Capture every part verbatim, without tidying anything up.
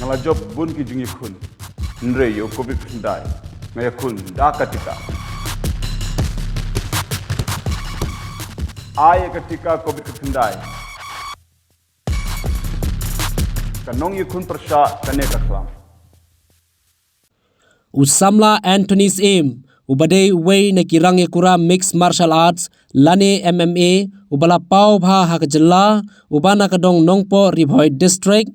La jop bun ki jingïakhun. Hynrei ïa u covid khyndai nga ïakhun da ka tika. Ai ïa ka tika covid khyndai. Ka nongïakhun pyrshah kane ka khlam. U samla Anthony Syiem, uba dei uwei na ki rang ïakura mixed martial arts lane M M A, uba la paw bha ha ka jylla, uba na ka dong Nongpoh Ri Bhoi District,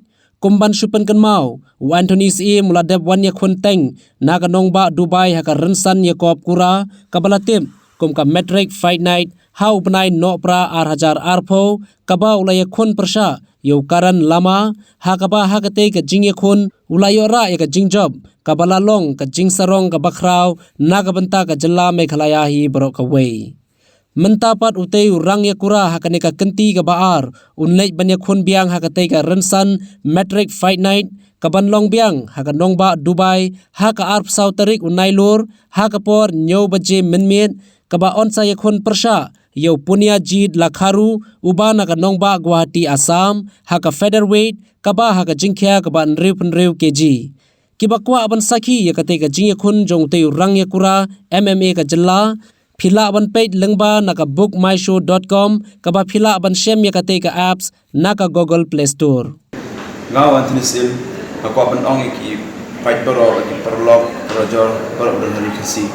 kum ban shu pynkynmaw, u Anthony Syiem u la dep wan ïakhun teng na ka nongbah Dubai ha ka rynsan ïakop kura kaba la tip kum ka Matric Fight Night ha u bnai Nohprah ar hajar arphew, kaba u la ïakhun pyrshah ïa u Karan Lama, ha kaba ha katei ka jingïakhun u la ïoh rah ïa ka jingjop kaba la long ka jingsarong kaba khraw na ka bynta ka jylla Meghalaya hi baroh kawei. Mynta pat utei u rang ïakura ha kane ka kynti kaba ar un leit ban ïakhun biang ha katei ka rynsan Matric Fight Night kaban long biang ha ka nongbah Dubai ha ka arphew saw tarik u Nailur ha ka por hynñiew baje mynmiet, kaba yn sa ïakhun pyrshah ïa u Punia Jeet Lakharu, uba na ka nongbah Guwahati Assam, ha ka featherweight kaba ha ka jingkhia kaba hynriew phew hynriew K G. Kiba kwah ban sakhi ïa katei ka jingïakhun jong utei u rang ïakura M M A ka jylla, phi lah ban peit lyngba na ka book my show dot com, kaba phi lah ban shem ïa katei ka apps na ka Google Play Store. Nga u Anthony Syiem, nga kwah ban ong ïa ki paid baroh, ki paralok parajor baroh ba don ha ri Khasi,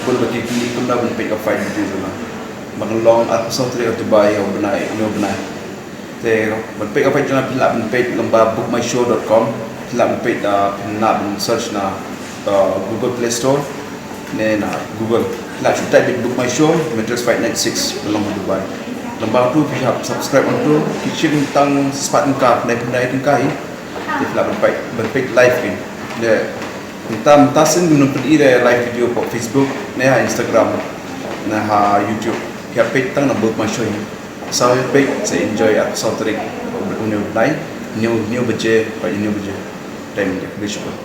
bun ba ki kylli kumno ban peit ka fight video jong nga. Ba kan long arphew saw tarik Dubai ha u bnai, une u bnai. Te ban peit ka fight jong nga phi lah ban peit lyngba book my show dot com, phi lah ban peit, ah, phi lah ban search na, ah, Google Play Store ne na Google. Phi lah shu type in book my show, Matric Fight Night six, ka long ha Dubai. Lyngba tu phi hap subscribe onto, ki shim tang spah tyngka, khyndai phew khyndai tyngka hi. Te phi lah ban peit, ban peit live hi. Te mynta, mynta sien ngin ym pyni live video hapoh Facebook ne ha Instagram ne ha YouTube. Phi hap peit tang na book my show hi. Sa peit, sa enjoy arphew saw tarik, une u bnai, hynñiew, hynñiew baje, ba hynñiew baje. Time India. Khublei shibun.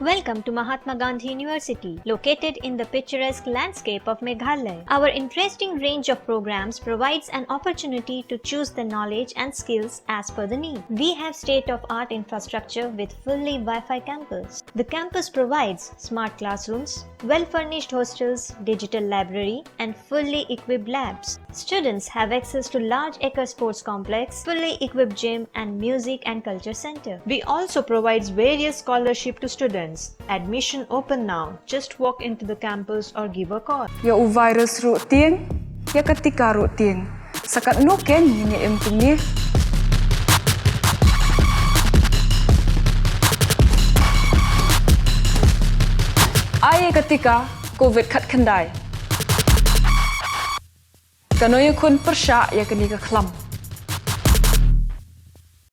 Welcome to Mahatma Gandhi University, located in the picturesque landscape of Meghalaya. Our interesting range of programs provides an opportunity to choose the knowledge and skills as per the need. We have state-of-art infrastructure with fully Wi-Fi campus. The campus provides smart classrooms, well-furnished hostels, digital library, and fully equipped labs. Students have access to large acre sports complex, fully equipped gym, and music and culture center. We also provides various scholarship to students. Admission open now. Just walk into the campus or give a call. Ïa u virus ruh tieng, ïa ka tika ruh tieng. Sa katno ken ngin ïa im kumne? Ai ïa ka tika covid khatkhyndai. Ka nongïakhun pyrshah ïa kane ka khlam.